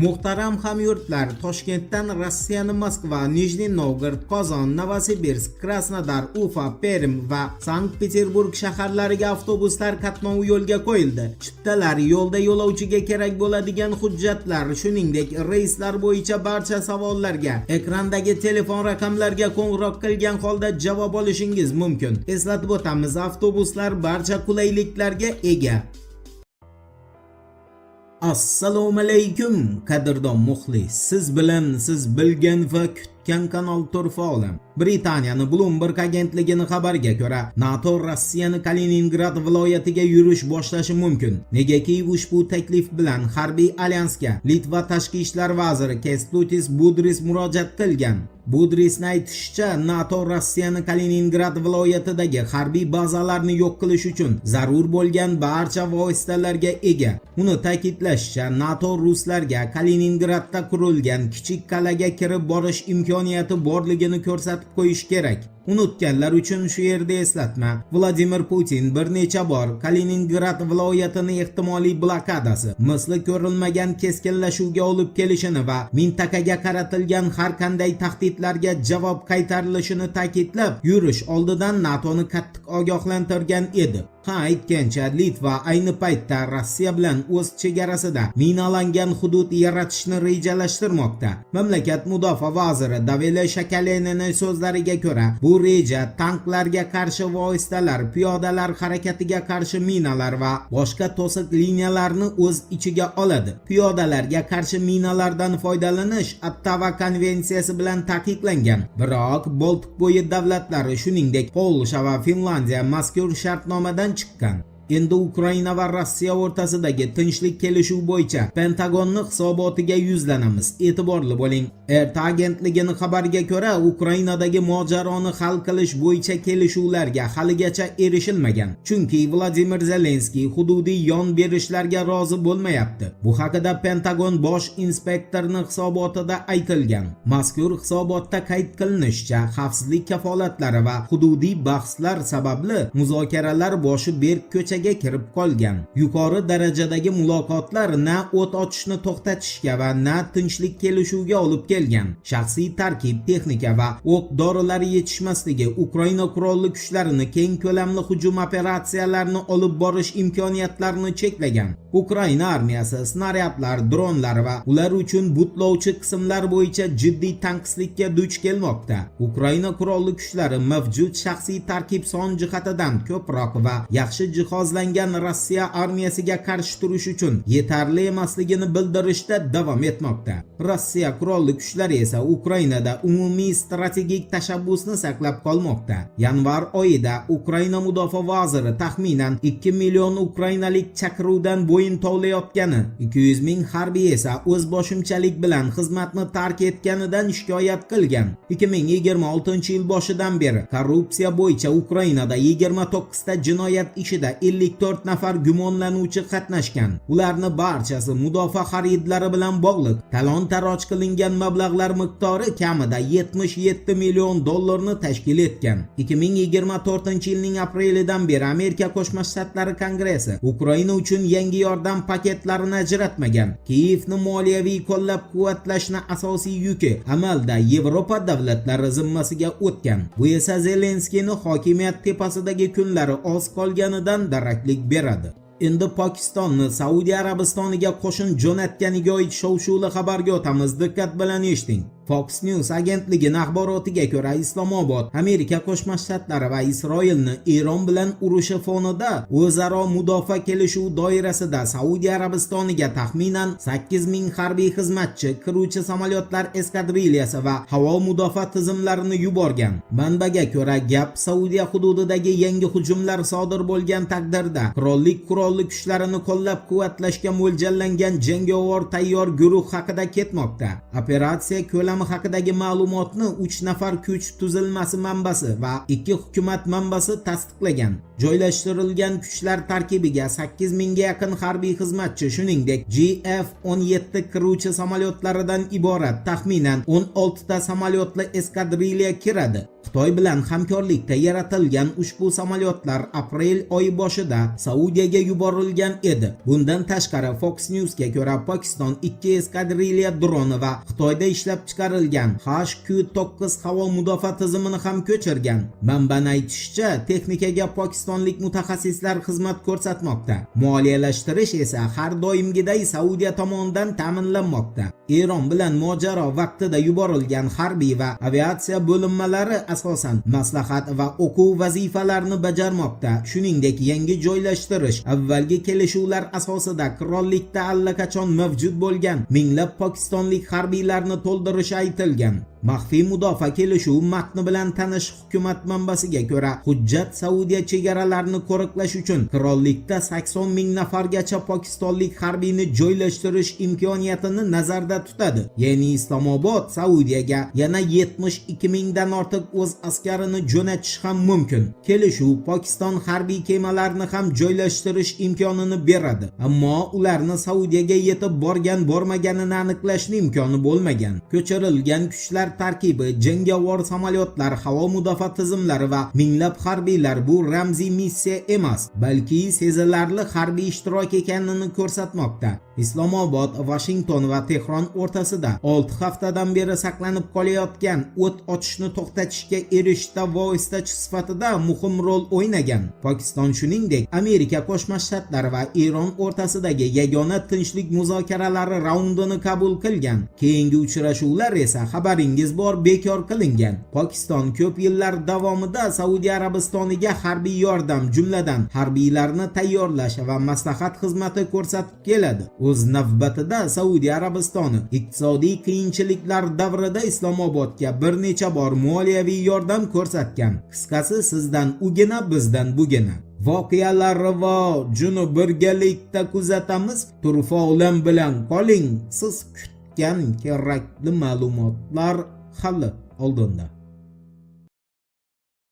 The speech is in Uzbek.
Muhtaram hamyurtlar, Toshkentdan Rossiyani Moskva, Nijniy Novgorod, Qozon, Novosibirsk, Krasnodar, Ufa, Perm va Sankt-Peterburg shaharlariga avtobuslar qatnovi yo'lga qo'yildi. Chiptalar, yo'lda yo'lovchiga kerak bo'ladigan hujjatlar, shuningdek, reyslar bo'yicha barcha savollarga ekrandagi telefon raqamlarga qo'ng'iroq qilgan holda javob olishingiz mumkin. Eslatib o'tamiz, avtobuslar barcha qulayliklarga ega. Assalomu alaykum, qadrdon muxlis. Siz bilan siz bilgan va kutgan kanal Turfa Olam. Britaniyani Bloomberg agentligining xabariga ko'ra, NATO Rossiyani Kaliningrad viloyatiga yurish boshlashi mumkin. Negaki ushbu taklif bilan harbiy alyansga Litva tashqi ishlar vaziri Kestutis Budris murojaat qilgan. Budrisni aytishicha, NATO Rossiyani Kaliningrad viloyatidagi harbiy bazalarni yo'q qilish uchun zarur bo'lgan barcha vositalarga ega. Uni ta'kidlashicha, NATO ruslarga Kaliningradda qurilgan kichik qal'aga kirib borish imkoniyati borligini ko'rsatib qo'yish kerak. Unutganlar uchun shu yerda eslatma. Vladimir Putin bir necha bor Kaliningrad viloyatini ehtimoliy blokadasi misli ko'rilmagan keskinlashuvga olib kelishini va mintaqaga qaratilgan har qanday tahdidlarga javob qaytarilishini ta'kidlab, yurish oldidan NATOni qattiq ogohlantirgan edi. Ha, aytgancha, Litva ayni paytda Rossiya bilan o'z chegarasida minalangan hudud yaratishni rejalashtirmoqda. Mamlakat mudofaa vaziri Dovilė Šakalienė so'zlariga ko'ra, bu reja tanklarga qarshi vositalar, piyodalar harakatiga qarshi minalar va boshqa to'siq liniyalarni o'z ichiga oladi. Piyodalarga qarshi minalardan foydalanish Ottava konvensiyasi bilan taqiqlangan. Biroq Boltiq bo'yi davlatlari, shuningdek, Polsha va Finlandiya mazkur shartnomadan chiqqan. Endi Ukraina va Rossiya o'rtasidagi tinchlik kelishuv bo'yicha Pentagonni hisobotiga yuzlanamiz. E'tiborli bo'ling. RT agentligining xabariga ko'ra, Ukrainadagi mojaroni hal qilish bo'yicha kelishuvlarga haligacha erishilmagan. Chunki Vladimir Zelenskiy hududiy yon berishlarga rozi bo'lmayapti. Bu haqida Pentagon bosh inspektorining hisobotida aytilgan. Mazkur hisobotda qayd qilinishicha, xavfsizlik kafolatlari va hududiy bahslar sababli muzokaralar boshi berk ko'chaga kirib qolgan. Yuqori darajadagi muloqotlar na o't ochishni to'xtatishga va na tinchlik kelishuvga olib kelgan. Shaxsiy tarkib, texnika va o'q dorilari yetishmasligi Ukraina qurolli kuchlarini keng ko'lamli hujum operatsiyalarini olib borish imkoniyatlarini cheklagan. Ukraina armiyasi snaryadlar, dronlar va ular uchun butlovchi qismlar bo'yicha jiddiy tanqislikka duch kelmoqda. Ukraina qurolli kuchlari mavjud shaxsiy tarkib son jihatidan ko'proq va yaxshi jihozlangan Rossiya armiyasiga qarshi turish uchun yetarli emasligini bildirishda davom etmoqda. Rossiya qurolli kuchlari esa Ukrainada umumiy strategik tashabbusni saqlab qolmoqda. Yanvar oyida Ukraina mudofaa vaziri taxminan 2 million ukrainalik chaqiruvdan bo'yin tovlayotgani, 200 ming harbiy esa o'z boshimchalik bilan xizmatni tark etganidan shikoyat qilgan. 2026-yil boshidan beri korrupsiya bo'yicha Ukrainada 29 ta jinoyat ishida 54 nafar gumonlanuvchi qatnashgan. Ularni barchasi mudofaa xaridlari bilan bog'liq. Talon-taroj qilingan mablag'lar miqdori kamida 77 million dollarni tashkil etgan. 2024-yilning aprelidan beri Amerika Qo'shma Shtatlari Kongressi Ukraina uchun yangi yordam paketlarini ajratmagan. Kiyevni moliyaviy qo'llab-quvvatlashni asosiy yuki amalda Yevropa davlatlari zimmasiga o'tgan. Bu esa Zelenskiyni hokimiyat tepasidagi kunlari oz qolganidan daraklik beradi. Endi Pokistonni Saudiya Arabistoniga qo'shin jo'natganiga oid shov-shuvli xabarga o'tamiz. Diqqat bilan eshiting. Fox News agentligining axborotiga ko'ra, Islomobod Amerika Qo'shma Shtatlari va Isroilni Eron bilan urushi fonida o'zaro mudofaa kelishuvi doirasida Saudiya Arabistoniga taxminan 8000 harbiy xizmatchi, qiruvchi samolyotlar eskadrilyasi va havo mudofaa tizimlarini yuborgan. Manbaga ko'ra, gap Saudiya hududidagi yangi hujumlar sodir bo'lgan taqdirda qirollik qurolli kuchlarini qo'llab-quvvatlashga mo'ljallangan jangovar tayyor guruh haqida ketmoqda. Operatsiya ko'lami haqidagi ma'lumotni 3 nafar kuch tuzilmasi manbasi va 2 hukumat manbasi tasdiqlagan. Joylashtirilgan kuchlar tarkibiga 8000 ga yaqin harbiy xizmatchi, shuningdek JF-17 qiruvchi samolyotlaridan iborat taxminan 16 ta samolyotli eskadrilya kiradi. Xitoy bilan hamkorlikda yaratilgan ushbu samolyotlar aprel oyi boshida Saudiyaga yuborilgan edi. Bundan tashqari, Fox Newsga ko'ra, Pokiston ikki eskadrilya droni va Xitoyda ishlab chiqarilgan HQ-9 havo mudofaa tizimini ham ko'chirgan. Manbani aytishicha, texnikaga pokistonlik mutaxassislar xizmat ko'rsatmoqda. Moliyalashtirish esa har doimgiday Saudiya tomonidan ta'minlanmoqda. Eron bilan mojaro vaqtida yuborilgan harbiy va aviatsiya bo'linmalari asosan maslahat va o'quv vazifalarini bajarmoqda. Shuningdek, yangi joylashtirish avvalgi kelishuvlar asosida qirollikda allaqachon mavjud bo'lgan minglab pokistonlik harbiylarni to'ldirishi aytilgan. Maxfiy mudofaa kelishuvi matni bilan tanish hukumat manbasiga ko'ra, hujjat Saudiya chegaralarini qo'riqlash uchun qirollikda 80 ming nafargacha pokistonlik harbiyni joylashtirish imkoniyatini nazarda tutadi. Ya'ni Islomobod Saudiyaga yana 72 mingdan ortiq o'z askarini jo'natishi ham mumkin. Kelishuv Pokiston harbiy kemalarini ham joylashtirish imkonini beradi, ammo ularni Saudiyaga yetib borgan bormaganini aniqlashning imkoni bo'lmagan. Ko'chirilgan kuchlar tarkibi: jangovar samolyotlar, havo mudofaa tizimlari va minglab harbiylar bu ramziy missiya emas, balki sezilarli harbiy ishtirok ekanini ko'rsatmoqda. Islomobod, Vashington va Tehron o'rtasida 6 haftadan beri saqlanib qolayotgan o't ochishni to'xtatishga erishishda vositachi sifatida muhim rol o'ynagan. Pokiston, shuningdek, Amerika Qo'shma Shtatlari va Eron o'rtasidagi yagona tinchlik muzokaralari raundini qabul qilgan. Keyingi uchrashuvlar esa, xabaringiz bor, bekor qilingan. Pokiston ko'p yillar davomida Saudiya Arabistoniga harbiy yordam, jumladan harbiylarni tayyorlash va maslahat xizmati ko'rsatib keladi. O'z navbatida Saudiya Arabistoni iqtisodiy qiyinchiliklar davrida Islomobodga bir necha bor moliyaviy yordam ko'rsatgan. Qisqasi, sizdan ugina, bizdan bugina. Voqealar rivojini birgalikda kuzatamiz. Turfa olam bilan qoling. Siz kutgan kerakli ma'lumotlar hali oldinda.